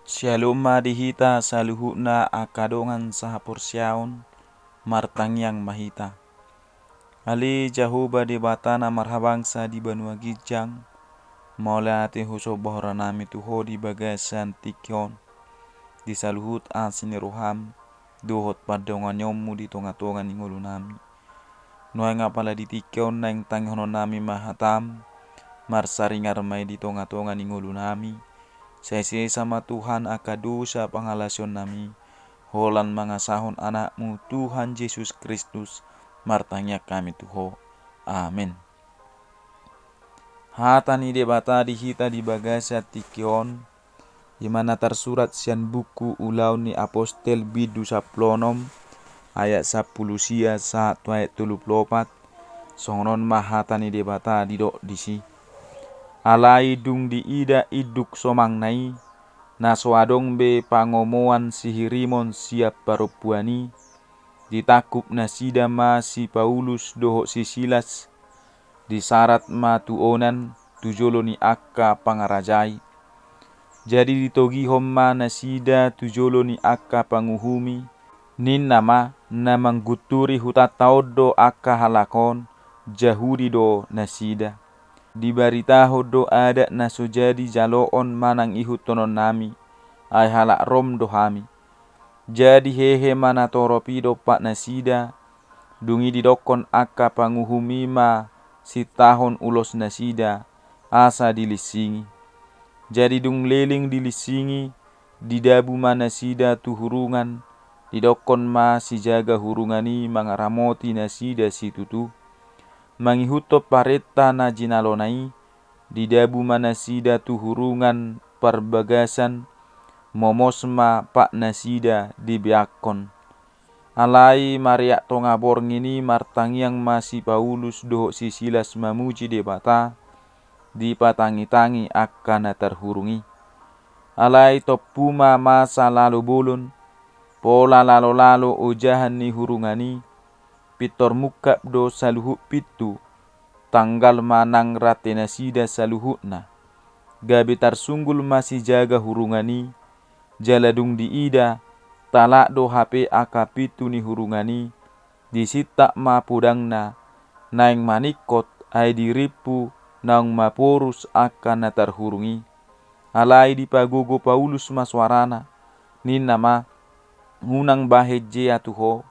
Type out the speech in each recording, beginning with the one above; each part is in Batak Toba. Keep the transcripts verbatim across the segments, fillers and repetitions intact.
Syalom ma di hita saluhutna angka dongan sahaporseaon, martangiang ma hita. Ale Jahowa Debata na marhabangsa di banua ginjang, mauliate husomba horanami tu Ho di bagasan tingki on, di saluhut asi ni roham, dohot pardonganionmu di tongatonga ni ngolunami. Nuaeng apala di tingki on naeng tangihononnami ma hatam, marsaringar ma i di tongatonga ni ngolunami. Sai sesa ma Tuhan angka dosa pangalaosionnami, holan mangasahon Anakmu Tuhan Jesus Kristus, martangiang hami tu Ho. Amen. Hata ni Debata di hita di bagasan tingki on, i ma na tarsurat sian buku Ulaon ni Apostel bindu sampulu onom, ayat sampulu sia sahat tu ayat tolu pulu opat. Songon on ma hata ni Debata didok disi. Alai dung diida induk somangna i, na so adong be pangomoan sihirimon sian parompuan i, ditangkup nasida ma si Paulus dohot si Silas, disarat ma tu onan tu jolo ni angka pangaraja i. Jadi ditogihon ma nasida tu jolo ni angka panguhum i, ninna ma, na manggunturi hutanta on do angka halak on, Jahudi do nasida. Dibaritahon do adat na so jadi jaloon manang ihuthonon nami, ai halak Rom do hami. Jadi hehe ma natorop i dompak nasida, dung i didokkon angka panguhum i ma sintahon ulos nasida, asa dilinsingi. Jadi dung leleng dilinsingi, didabu ma nasida tu hurungan, didokkon ma sijaga hurungan i mangaramoti nasida situtu. Mangihuthon parenta na jinalona i, didabu ma nasida tu hurungan parbagasan, momos ma pat nasida dibeakkon. Alai mareak tonga borngin i martangiang ma si Paulus dohot si Silas mamuji Debata, dipatangitangi angka na tarhurung i. Alai tompu ma masa lalo bolon, pola lalolalo ojahan ni hurungan i, pintor mungkap do saluhut pintu, tanggal ma nang rante nasida saluhutna. Gabe tarsunggul ma sijaga hurungan i, jala dung diida, talak do hape angka pintu ni hurungan i, disintap ma podangna, naeng maningkot, ai dirimpu naung maporus angka na tarhurung i. Alai dipagogo Paulus ma soarana, ninna ma, unang bahen jea tu ho,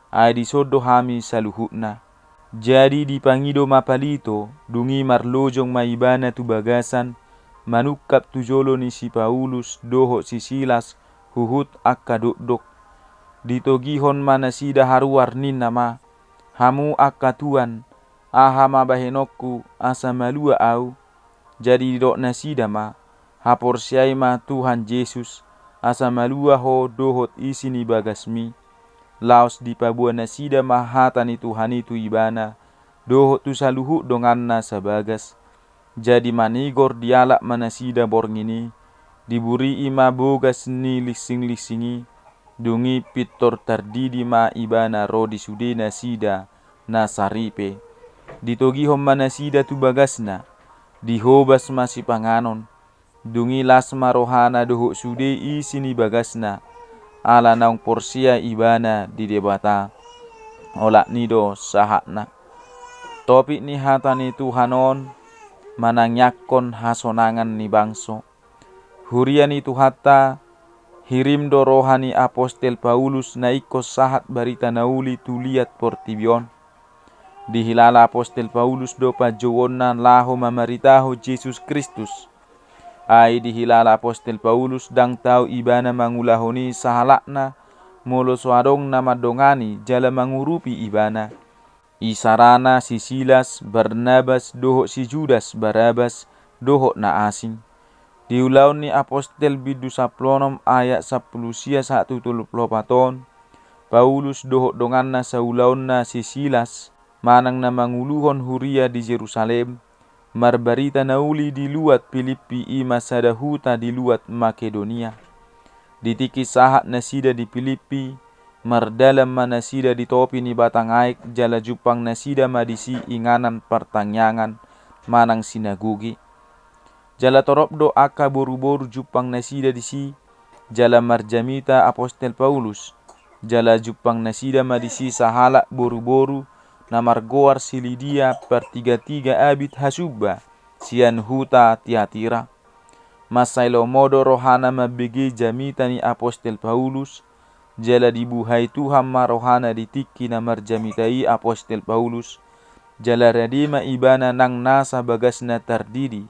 ai dison do hami saluhutna. Jadi dipangido ma palito, dung i marlojong ma ibana tu bagasan, manungkap tu jolo ni si Paulus dohot si Silas huhut angka dokdok. Ditogihon ma nasida haruar ninna ma, hamu angka tuan, aha ma bahenonku asa malua ahu? Jadi didok nasida ma, haporseai ma Tuhan Jesus, asa malua ho dohot isi ni bagasmi. Laos dipaboa nasida ma hata ni Tuhan i tu ibana, dohot tu saluhut donganna sabagas. Jadi manigor dialap ma nasida borngin i, diburii ma bogas ni lingsinglinsingi, dung i pintor tardidi ma ibana ro di sude nasida na saripe. Ditogihon ma nasida tu bagasna, dihobas ma sipanganon, dung i las ma rohana dohot sude isi ni bagasna, ala naung porsea ibana di Debata, olat ni do sahatna. Topik ni hata ni Tuhan on, manangiangkon hasonangan ni bangso. Huria ni Tuhanta, hirim do roha ni apostel Paulus na ingkon sahat barita na uli tu liat portibi on. Dihilala apostel Paulus do panjouonna laho mamaritahon Jesus Kristus. Ai dihilala apostel Paulus ndang tau ibana mangulahon i sahalakna, molo so adong na mandongani jala mangurupi ibana. Isarana si Silas, Barnabas, dohot si Judas Barabas, dohot na asing. Di Ulaon ni Apostel bindu sampulu onom ayat sampulu sia sahat tu tolu pulu opat on, Paulus dohot donganna saulaonna si Silas, manang na manguluhon huria di Jerusalem, marbarita na uli di luat Pilippi i ma sada huta di luat Makedonia. Di tingki sahat nasida di Pilippi, mardalan ma nasida di topi ni batang aek jala jumpang nasida ma disi inganan partangiangan manang sinagoge. Jala torop do angka boruboru jumpang nasida disi, jala marjamita apostel Paulus, jala jumpang nasida ma disi sahalak boruboru na margoar si Lidia, partigatiga abit hasumba, sian huta Tiatira. Mansai lomo do rohana mambege jamita ni apostel Paulus, jala dibuhai Tuhan ma rohana di tingki na marjamita i apostel Paulus, jala rade ma ibana nang nasa bagasna tardidi,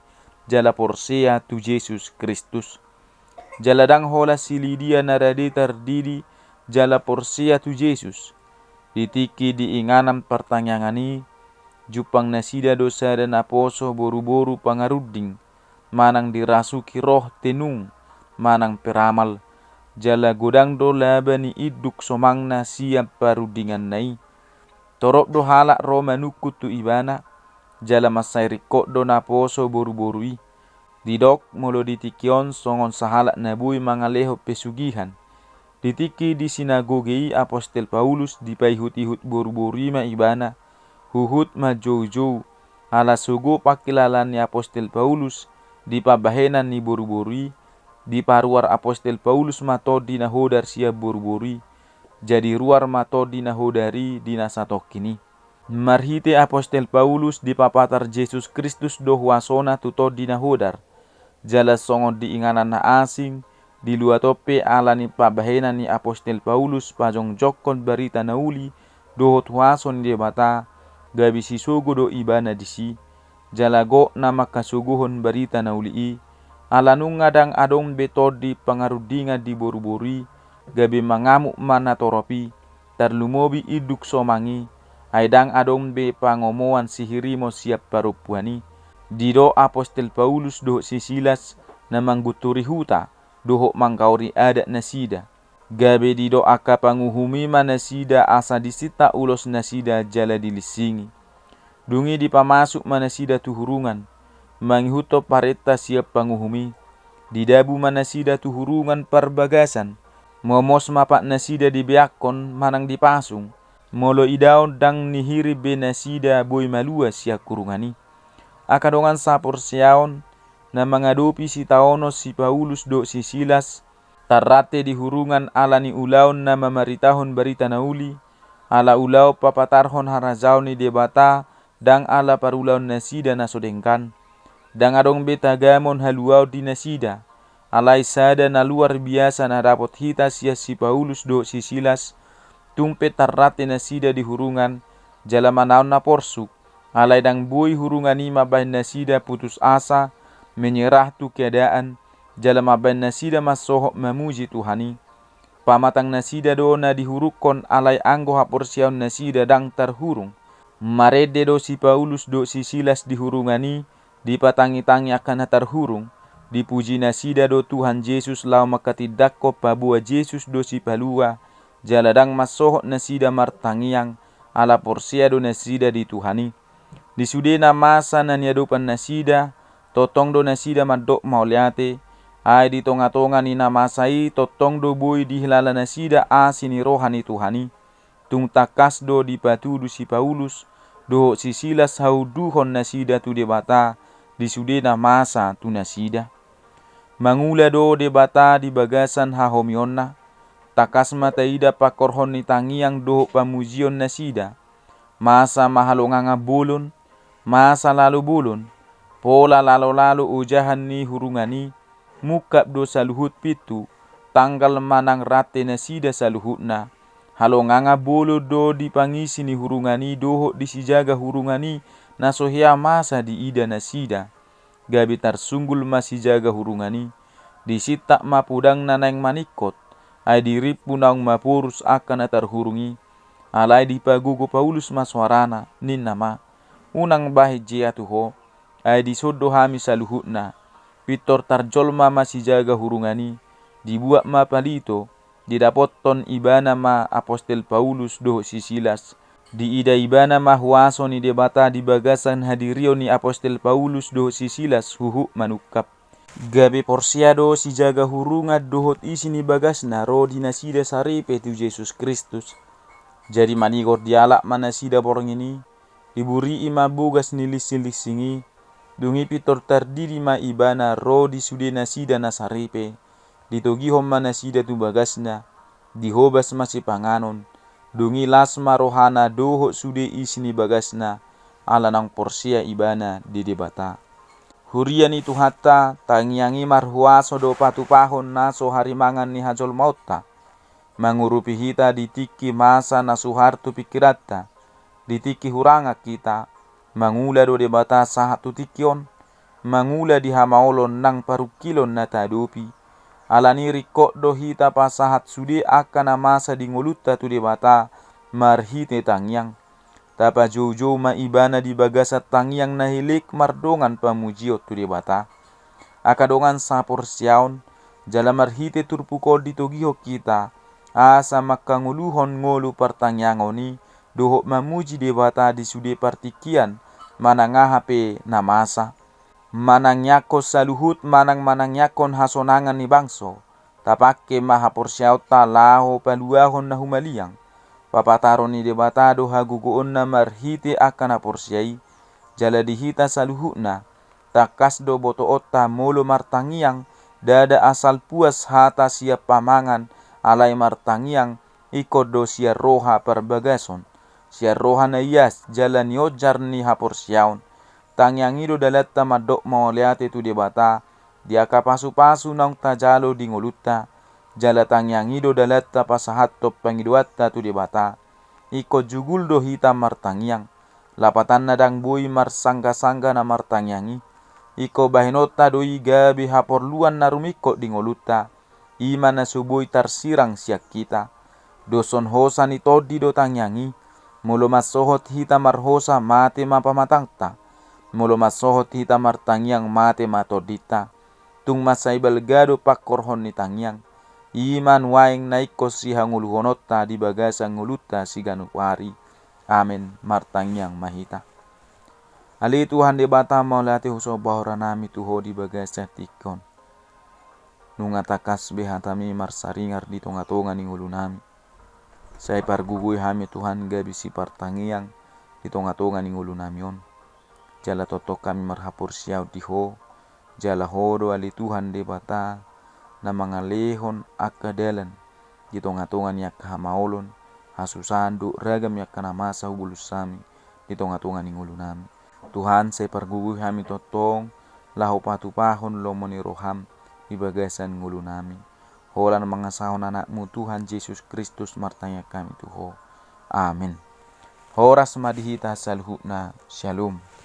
jala porsea tu Jesus Kristus. Jala ndang holan si Lidia na rade tardidi, jala porsea tu Jesus. Di tingki di inganan partangiangan i, jumpang nasida do sada naposo boruboru pangarunding, manang dirasuki roh tenung, manang peramal, jala godang do laba ni induk somangna sian parundinganna i. Torop do halak ro manungkun tu ibana, jala mansai ringkot do naposo boruboru i. Didok molo di tingki on songon sahalak na boi mangalehon pesugihan. Di tingki di sinagoge i apostel Paulus dipaihutihut boruboru i ma ibana, huhut manjoujou, ala sogo pangkilalaan ni apostel Paulus di pambahenan ni boruboru i. Diparuar apostel Paulus ma tondi na hodar sian boruboru i. Jadi ruar ma tondi na hodar i di na satongkin i. Marhite apostel Paulus dipapatar Jesus Kristus do huasona tu tondi na hodar. Jala songon di inganan na asing, diluat on pe ala ni pambahenan ni apostel Paulus pajongjongkon barita na uli dohot huaso ni Debata, gabe sisogo do ibana disi. Jala gok na mangkasogohon barita na uli i, ala nunga ndang adong be tondi pangarundingan di boruboru i, gabe mangamuk ma natorop i, tarlumobi induk somang i, ai ndang adong be pangomoan sihirimon sian parompuan i. Didok apostel Paulus dohot si Silas na manggunturi huta, dohot mangkaori adat nasida. Gabe didok angka panguhum i ma nasida asa disintak ulos nasida jala dilinsingi. Dung i dipamasuk ma nasida tu hurungan, mangihuthon parenta sian panguhum i. Didabu ma nasida tu hurungan parbagasan, momos ma pat nasida dibeakkon manang dipasung, molo idaon ndang nihirim be nasida boi malua sian hurungan i. Angka dongan saporseaon, na mangadopi sitaonon si Paulus dohot si Silas, tarrante di hurungan ala ni ulaon na mamaritahon barita na uli, ala ulaon papatarhon harajaon ni Debata, ndang ala parulaon nasida na so denggan. Ndang adong be tagamon haluaon di nasida, alai sada na luar biasa na dapot hita sian si Paulus dohot si Silas, tung pe tarrante nasida di hurungan, jala manaon na porsuk, alai ndang boi hurungan i mambahen nasida putus asa, menyerah tu keadaan, jala mambahen nasida mansohot mamuji Tuhan i. Pamatang nasida do na dihurungkon alai anggo haporseaon nasida ndang tarhurung. Marende do si Paulus dohot si Silas di hurungan i, dipatangitangi angka na tarhurung, dipuji nasida do Tuhan Jesus laho mangkatindangkon paboa Jesus do Sipalua, jala ndang mansohot nasida martangiang, ala porsea do nasida di Tuhan i. Di sude na masa na niadopan nasida, tongtong do nasida mandok mauliate, ai di tongatonga ni na masa i tongtong do boi dihilala nasida asi ni roha ni Tuhan i. Tung tangkas do dipatudu si Paulus dohot si Silas haunduhon nasida tu Debata di sude na masa tu nasida. Mangula do Debata di bagasan hahomionna, tangkas ma taida pangkorhon ni tangiang dohot pamujion nasida. Masa ma halongangan bolon, masa lalo bolon, pola lalolalo ojahan ni hurungan i, mungkap do saluhut pintu, tanggal manang rante nasida saluhutna. Halongangan bolon do di pangisi ni hurungan i dohot di sijaga hurungan i na so hea masa diida nasida. Gabe tarsunggul ma sijaga hurungan i. Disintak ma podang na naeng maningkot, ai dirimpu naung maporus angka na tarhurung i. Alai dipagogo Paulus ma soarana, ninna ma: Unang bahen jea tu ho, ai dison do hami saluhutna. Pintor tarjolma ma sijaga hurungan i, dibuat ma palito, didapothon ibana ma apostel Paulus dohot si Silas. Diida ibana ma huaso ni Debata di bagasan hadirion ni apostel Paulus dohot si Silas huhut manungkap. Gabe porsea do sijaga hurungan dohot isi ni bagasna ro di nasida saripe tu Jesus Kristus. Jadi manigor dialap ma nasida borngin i, diburii ma bogas ni lingsinglinsingi, dung i pintor tardidi ma ibana ro di sude nasida na saripe. ditogihon ma nasida tu bagasna, dihobas ma sipanganon, dung i las ma rohana dohot sude isi ni bagasna, ala naung porsea ibana di Debata. Huria ni Tuhanta, tangiang i marhuaso do patupahon na so harimangan ni hajolmaonta, mangurupi hita di tingki masa na suhar tu pingkiranta, di tingki hurangan hita, mangula do Debata sahat tu tingki on, mangula di hamaolon nang parungkilon na taadopi. Alani i ringkot do hita pasahat sude angka na masa di ngolunta tu Debata marhite tangiang. Tapajoujou ma ibana di bagasan tangiang na elek mardongan pamujion tu Debata. Angka dongan saporseaon, jala marhite turpuk on ditogihon hita, asa mangkangoluhon ngolu partangiangon i, dohot mamuji Debata di sude partingkian, manang aha pe na masa. Manangiangkon saluhut manang manangiangkon hasonangan ni bangso, tapangke ma haporseaonta laho paluahon na humaliang. Papataron ni Debata do hagogoonna marhite angka na porsea i, jala di hita saluhutna, tangkas do botoonta molo martangiang, ndada asal puas hata sian pamangan, alai martangiang, ingkon do sian roha parbagason, sian roha na ias jala nionjar ni haporseaon. Tangiang i do dalanta mandok mauliate tu Debata, di angka pasupasu naung tajalo di ngolunta, jala tangiang i do dalanta pasahathon pangidoanta tu Debata. Ingkon jugul do hita martangiang, lapatanna ndang boi marsanggasangga na martangiang i. Ingkon bahenonta do i gabe haporluan na rumingkot di ngolunta, i ma na so boi tarsirang sian hita. Doshon hosa ni tondi do tangiang i. Molo mansohot hita marhosa, mate ma pamatangta. Molo mansohot hita martangiang, mate ma tondinta. Tung mansai balga do pangkorhon ni tangiang. I ma nuaeng na ingkon sihangoluhononta di bagasan ngolunta siganup ari. Amen. Martangiang ma hita. Ale Tuhan Debata, mauliate husomba horanami tu Ho di bagasan tingki on. Nunga tangkas be hatami marsaringar di tongatonga ni ngolunami. Sai pargogoi hami Tuhan gabe sipartangiang di tongatonga ni ngolunami on. Jala tongtong hami marhaporseaon di Ho, jala Ho do ale Tuhan Debata na mangalehon angka dalan di tongatonga ni angka hamaolon, hasusaan dohot ragam ni angka na masa hubolus hami di tongatonga ni ngolunami. Tuhan, sai pargogoi hami tongtong laho patupahon lomo ni roham di bagasan ngolunami. Holan mangasahon Anakmu Tuhan Jesus Kristus martangiang hami tu Ho. Amen. Horas ma di hita saluhutna. Syalom.